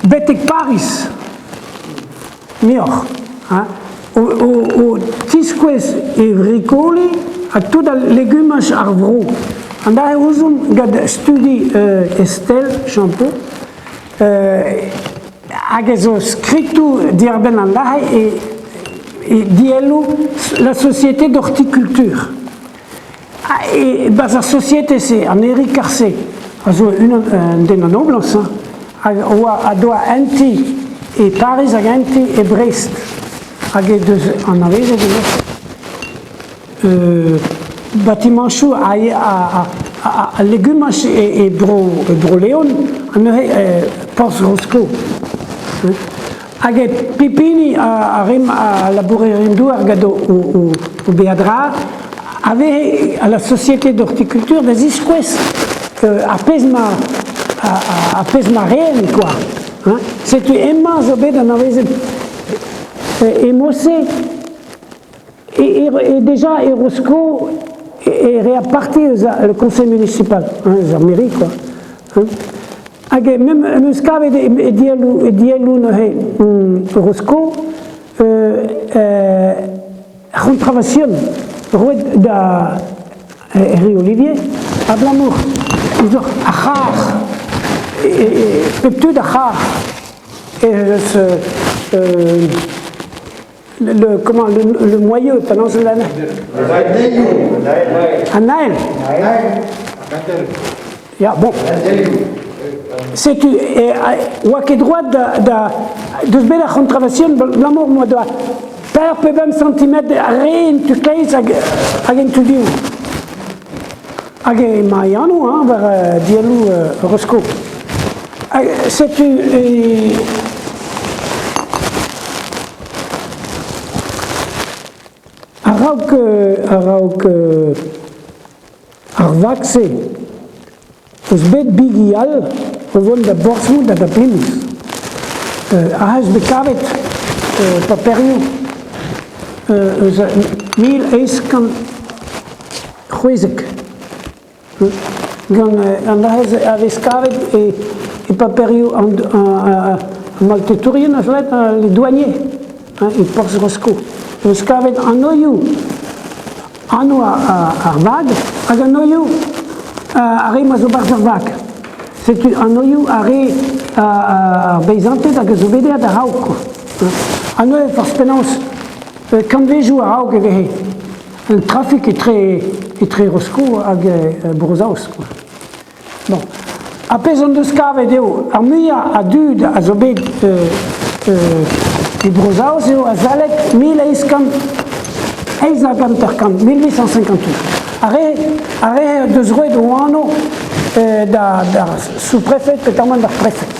Betek Pariz muioc'h hein, o tiskouez e vrikoli ha tout al legumaj ar vro. An dra e ouzomp gant studi Estelle Champeau hag ez zo skritoù diàr-benn an dra e dielloù la société d'horticulture. E-barzh ar sosiete-se, an Herri Carcé, a zo unan un den a noblañs, hein, hag oa a doa un ti e Pariz hag un ti e Brest, hag he deus anavezet ivez batimañchoù ha legumaj e bro e Bro-Leon, ha neuze porzh Rosko. Hag e pep hini a a labourerien-douar gant o beadra a veze a la société d'horticulture da ziskouez ar pezh ma ar pezh ma reent quoi. Hein. Setu hemañ zo bet anavezet e mod-se e déjà e Rosko e rea parti eus le conseil municipal, hein, eus ar mairie quoi. Hein. Hag em eus kavet e dielloù, e dielloù neuze Rosko ar c'hontravasion roet da Herri Olivier abalamour ouzh ar c'harr pep tu d'ar c'harr ez eus le, comment, le moyeu, penaos an An ael. Ya, bon. Setu, oa ket droad da, da deus bet ar c'hontravasion abalamour m'oa doa per pe bemp centimetr re en tu kleiz hag, hag en tu div. Hag emañ e anv hein, war dielloù Rosko. Setu a-raok a-raok ar vag-se eus bet bigi all o vont da Bournemouth ha da Plymouth. Aze eus bet kavet paperioù eus 1816. Gant an dra-se a vez kavet e paperioù an maltetourien a zo les douaniers e porzh Rosko. E vez kavet anoioù anv ar vag hag anoioù ar re ma zo barzh ar vag. Setu anoioù ar re ar beizanted hag a zo bet aet a-raok. Ha neuze forzh penaos kantvejoù a-raok e vehe. Un trafik etre, etre Rosko hag Bro-Saoz. Quoi. Bon. Ar pezh hon deus kavet eo ar muiañ a dud a zo bet e Bro-Saoz eo azalek 1858, 1858. Ar re, ar re deus roet o anv da, d'ar sous-prefet petamant d'ar prefet.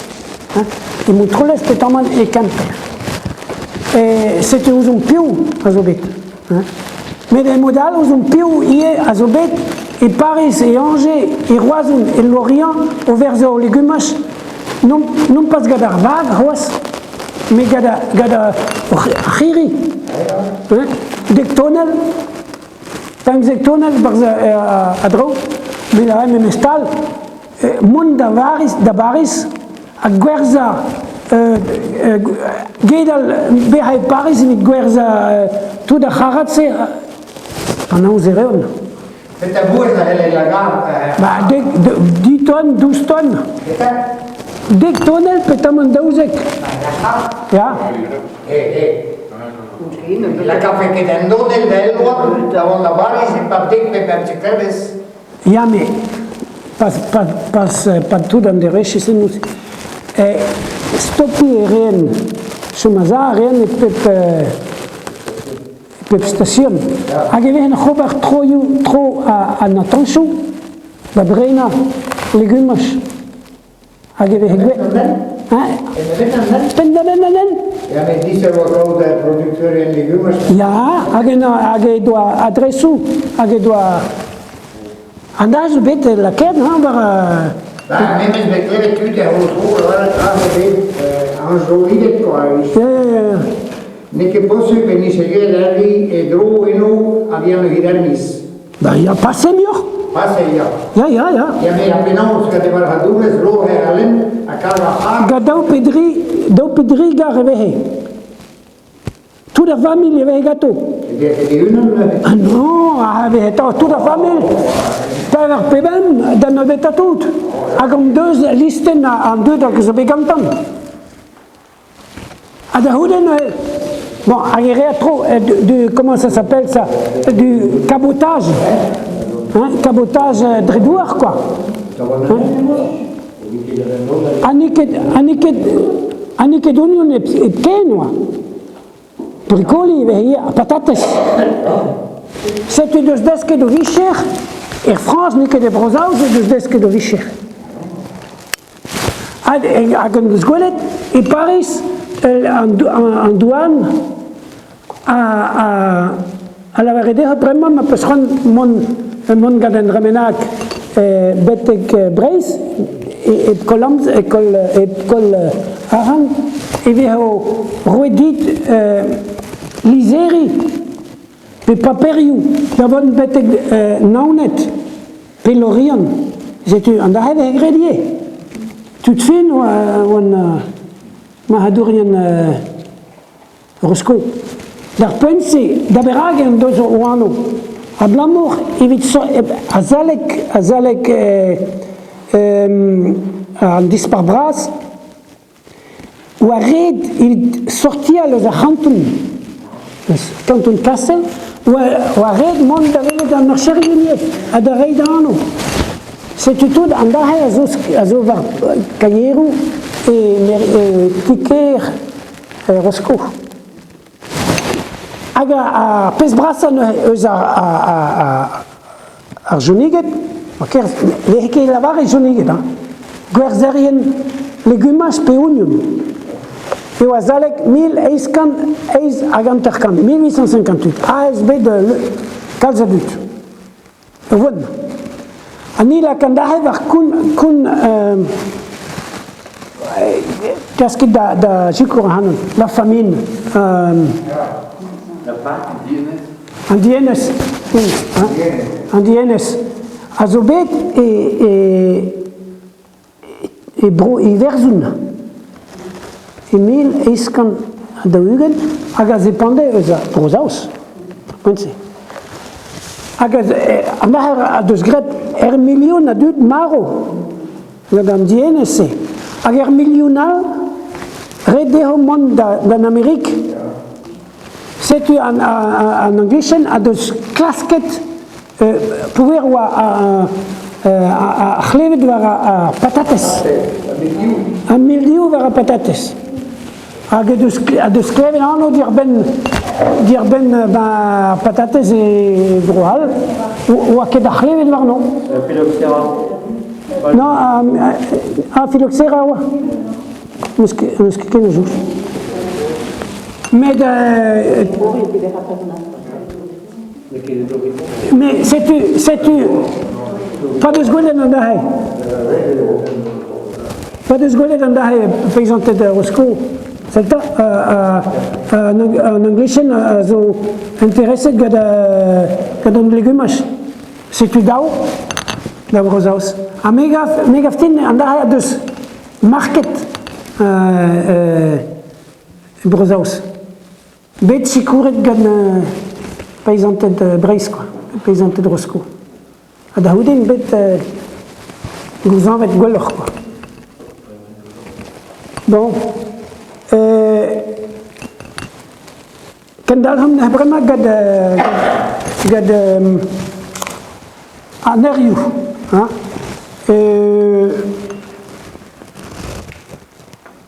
Hein, e Montroulez petamant e Kemper. E setu ouzomp piv a zo bet. Met e mod all ouzomp piv ivez a zo bet e Pariz, e Angers, e Roazhon, e Lorient o verzañ o legumaj, nompas gant ar vag c'hoazh, met gant ar c'hirri. Dek tonell, 15 tonell 'barzh a-dro, met ar memes tal, mont da Bariz, da Bariz ha gwerzhañ gedal bezañ e Pariz evit gwerzhañ tout ar c'harrad-se penaos e reont? Petra bouez a c'helle lakaat? Ba, dek, 10 tonnes, 12 tonnes. Petra? Dek tonnell petamant 12. Ya. Eh, eh. La kafe ket en donnell da Elwan da vont da Bariz e-pad dek pe bemzek devezh. Ya, met pas, pas, pas, pas tout an devezhioù-se nous. Stopiñ e reent, chom a-za a reent e pep, pep station. Hag e vehen oc'h ober troioù, tro an atanchoù da brenañ legumaj. Hag e vehe gwell. Hein? Penn-da-benn an hent? Ja, met dise oa kaout ar producteurien legumaj. Ya, hag en hag e doa adresoù, hag e doa an da zo bet lakaet hañ war Ba, memes bet klevet tud er c'hontrol, aze bet anjolidet quoi. Ya, ya, ya. N'eo ket posupl en nije graet arri e dro eno a vihan evit ar miz. Ba ya, pase muioc'h. Pase, ya. Ya, ya, ya. Ya, met ha penaos gant e varc'hadourezh roer a lenn ha Gant daou pe dri, daou pe dri gar e vehe. Tout ar familh e vehe ganto. Ah non, ah, vehe tout ar familh. Pevar pe bemp, da nebeutañ tout. Hag an deus listenn an dud hag zo bet gantan. Ha da c'houde neuze, bon, hag e rea tro du, comment ça s'appelle ça, du cabotage, hein, cabotage dre douar quoi. Hein? Ha n'eo ket, ha n'eo ket, ha n'eo ket ognon hepken oa. Brikoli e vez ivez, ha patatez. Setu deus desket o vicher, er Frañs n'eo ket e Bro-Saoz o deus desket o vicher. Hag hag en deus gwelet e Pariz an douan a, a lavare dezhañ bremañ ma peus c'hoant mont mont gant un dra bennak betek Breizh hep koll amzer hep koll hep koll arc'hant e vezo roet dit lizheri pe paperioù da vont betek Naoned pe Lorient. Setu an dra-se 'vez graet ivez. Tud fin oa oant marc'hadourien Rosko. D'ar poent-se, da berak en deus o anv? Abalamour evit azalek azalek an dispac'h bras oa ret evit sortial eus ar c'hanton, eus kanton Kassel, oa ret mont da welet an archerien ivez ha da reiñ da anv. Setu tout an dra-se a zo a zo war kaieroù e ti-kêr Rosko. Hag ar pezh brasañ neuze eus ar ar Joniged, ne vez ket lavaret Joniged, hein, gwerzherien legumaj pe ognon, eo azalek 1858, 1858, ASB de kalz a dud. Ur vouenn. Ha ni lak an dac'he war koun, koun klasket da, da sikour ac'hanon, la famine. La Pâque, An dienez, an dienez a zo bet e, e, e bro Iwerzhon e 1840 hag a zepande eus a Bro-Saoz, poent-se. Hag an aer a deus graet ur milion a dud marv gant an dienez-se. Hag ur milion all ret dezho mont d'an Amerik. Setu an, an Anglicien a deus klasket peogwir oa ar c'hlevet war ar patatez. An mildiou war ar patatez. Hag deus, a deus klevet anv diàr-benn diàr-benn ar patatez e Bro-C'hall, oa ket ar c'hlevet warno. Phylloxera. Non, ah, phylloxera oa. N'eus ket, n'eus ket ken a soñj. Met mais setu, setu, pa deus gwelet an dra-se, pa deus gwelet an dra-se peizanted Rosko, sell an Anglicien a zo intereset gant gant an legumaj. Setu daou da Bro-Saoz. Ha me gav, me gav din an dra-se a deus market Bro-Saoz. Bet sikouret gant peizanted Breizh kwa, peizanted Rosko. Ha da c'houde int bet gouzañvet gwelloc'h kwa. Bon. Kendalc'homp bremañ gant gant an erioù. Hein.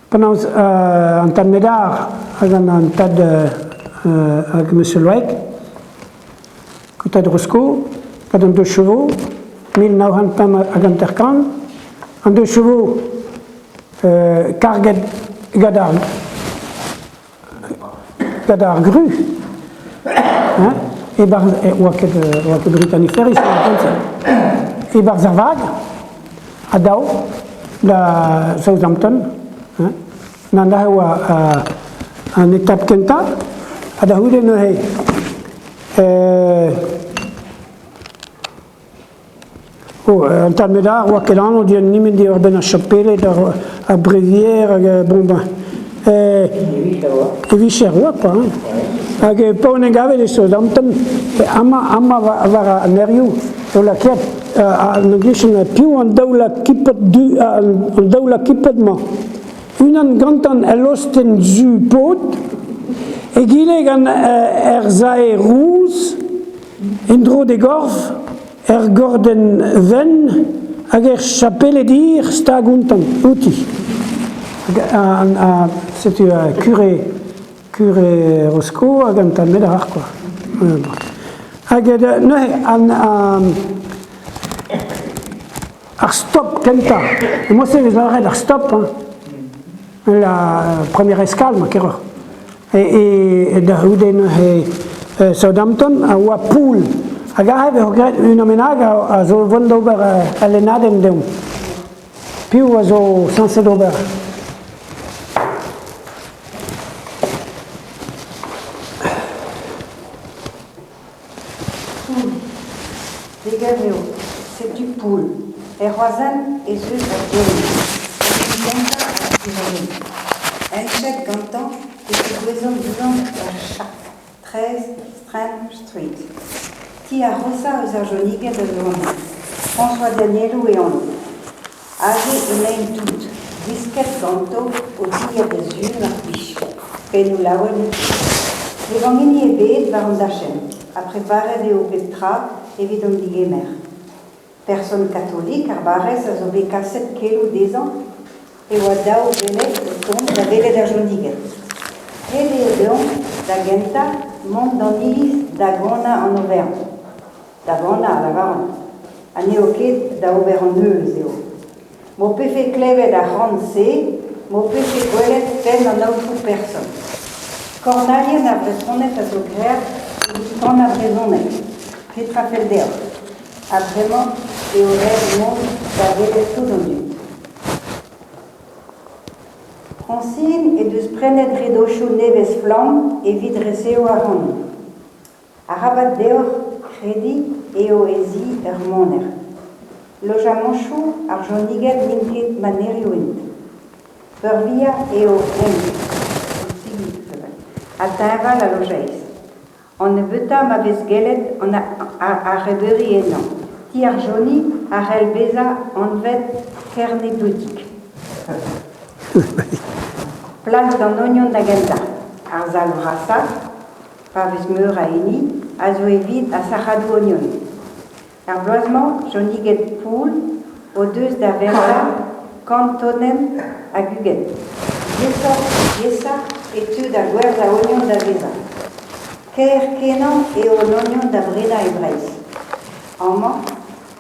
Penaos an tad Medard hag an tad hag Monsieur Loaec, tad Rosko, gant an deux chevaux, 1955, an deux chevaux karget gant ar gant ar gru hein, e-barzh oa ket oa ket Britanniferis e-barzh ar vag ha dao da Southampton hein. Nan aze oa an etap kentañ ha da c'houde neuze. Oh, an tad Medard 'oa ket anv nemet diwar-benn ar chapeled, ar brevier hag bon ben. E vicher oa kwa hein. Hag pa on en gavet e Southampton, amañ amañ war an erioù o lakaat an gichen piv an daou lakipod du an daou lakipod-mañ. Unan gantañ el lostenn zu pod, egile gant er sae rouz, en-dro d'e gorf, Er gordenn wenn hag er chapeled hir stag outañ, outi. Hag setu kure, kure Rosko hag an tad Medar kwa. Hag neuze an, ar stop kentañ. Mod-se e vez lavaret ar stop, hein. La première escale, ma keroc'h. E da c'houde neuze Southampton a oa Pool. Hag aze e vez graet unan bennak a zo vont d'ober al lennadenn deomp. Piv a zo sañset ober? Poul. Degas eo. Setu Poul. Er Roazhon ez eus ur goulenn. Evit kentañ ar skrivagner. Heñchet gantañ e tegouezhont buan er Chap, 13 Strand Street. Ti ar c'hoshañ eus ar Joniged a zo amañ. François Danielou e anv. Aze emaint tout, gwisket ganto o dilhad da sul mar plij, pennoù laouen int. Ne vank hini ebet war an dachenn ha preparet eo pep tra evit hon degemer. Person katolik ar barrez a zo bet kaset keloù dezhañ e oa daou veleg o tont da welet ar Joniged. Ret eo deomp da gentañ mont d'an iliz da ganañ an oferenn. Da vannañ, a lavaran, ha n'eo ket da ober an neuz eo. M'ho pefe klevet ar c'han-se, m'ho pefe gwelet penn an aotrou person. Kornalien ar Vretoned a zo graet evit kanañ brezhoneg, petra fell deoc'h? Ha bremañ eo ret mont da welet tout an dud. Francine he deus prenet redochoù nevez-flamm evit resev ac'hanomp. Arabat deoc'h krediñ eo he zi ur maner. Lojamanchoù ar Joniged n'int ket manerioù int. Peurvuiañ eo enk ha teñval al lojeiz. An nebeutañ ma vez gellet an arrebeuri ennañ. Ti ar Joni a c'hell bezañ anvet Kernebeudig. Plas d'an ognon da gentañ. Ar sal vrasañ, pa vez meur a hini, a zo evit ar sac'hadoù ognon. Er bloaz-mañ, Joniged Poul o deus da verzañ kant tonenn hag ugent. Diaesoc'h-diaesañ e teu da gwerzhañ ognon da vezañ. Ker-kenañ eo an ognon da brenañ e Breizh. Amañ,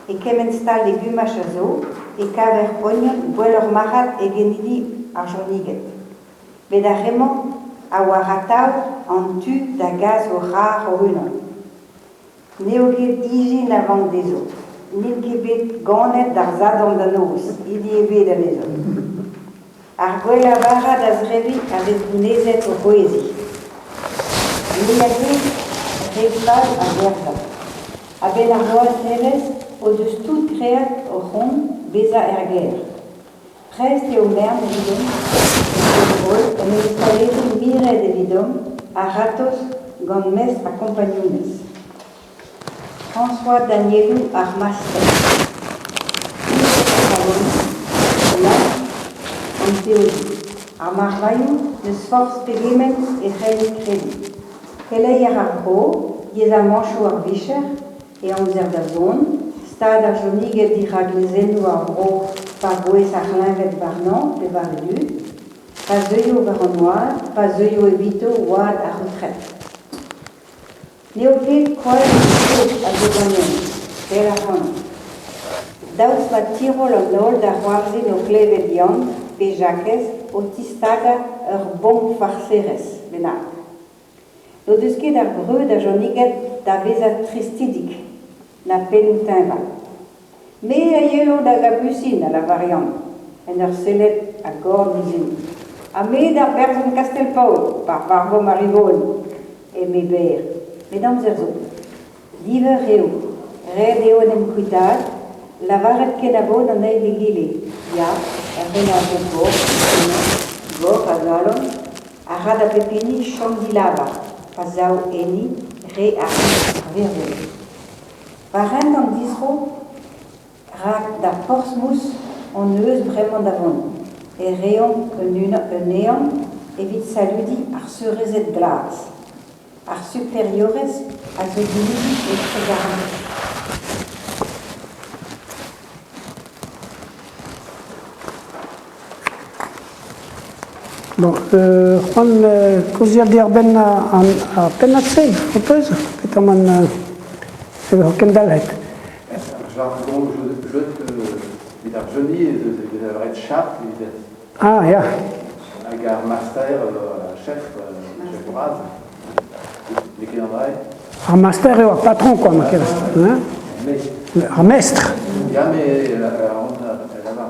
e kement stal legumaj a zo, e kaver ognon gwelloc'h marc'had eget hini ar Joniged. Met ar re-mañ a oar atav an tu da gas o c'harr o-unan. N'eo ket ijin a vank dezho. N'int ket bet ganet d'ar Sadorn da noz, hini ebet anezho. Ar gwellañ bara da zebriñ a vez gounezet o c'hwezhiñ. Ne ya ket re fall ar gwerzhañ. A-benn ar bloaz nevez o deus tout graet o c'hont bezañ er gêr. Prest eo mern evidomp holl en ostaleri miret evidomp a-ratozh gant mestr ha kompagnunezh. François Danielou ar Master. An teodoù. Ar marvailhoù n'eus forzh pegement e c'hellit krediñ. Keleier ar vro, diaezamantoù ar vicher, E amzer da zont, stad ar Joniged dirak lezennoù ar vro pa gouez ar c'hleñved warnañ pe war e dud, pa zeuio war an oad, pa zeuio evito oad ar retred. N'eo ket koad a zo ganeomp, pell ac'hann. Daoust ma tiroll an holl da c'hoarzhin o klevet Yann pe Jakez o tistagañ ur bomm farserezh bennak. N'o deus ket ar breud a Joniged da vezañ tristidik, na pennoù teñval. Me a yelo da Gapusin, a lavar Yann, en ur sellet a-gorn ouzhin. Ha me d'ar berson Kastell-Paol, pa varvo Marivon, eme Ber. Met amzer zo. Diveur eo. Ret eo en em kuitaat. Lavaret kenavo d'an eil d'egile, ya, er renadur gor, emañ, gor a galon, a ra da bep hini chom dilavar, pa sav enni re ar virvilh. War hent an distro, rak da Portsmouth hon eus bremañ da vont, e reomp un ehan evit saludiñ ar seurezed glas. Ar superiorez a zo ginidik e Tregaron. Bon, c'hoant kaozeal diàr-benn ar pennad-se, ho peus? Petamant e vo kendalc'het. Jargon je evit ar jeuni ez eus evit lavaret chat evit Ah ya. Hag ar master chef chef bras n'eo ket an dra Ar master eo ar patron quoi ma kerez. Hein? Ar mestr. Ya, mais on lavar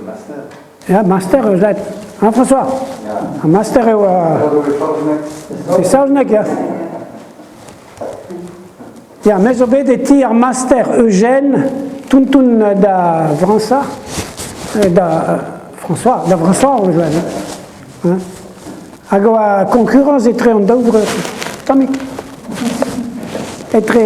master. Ya, master eus aet. Hein, François? Ar master eo... C'est saozneg, ya. Ya, me zo bet e ti ar master Eugène, tonton da Vrañsa, da François, da François, hein. Hag oa konkurañs etre an daou vreur, tammig. Etre...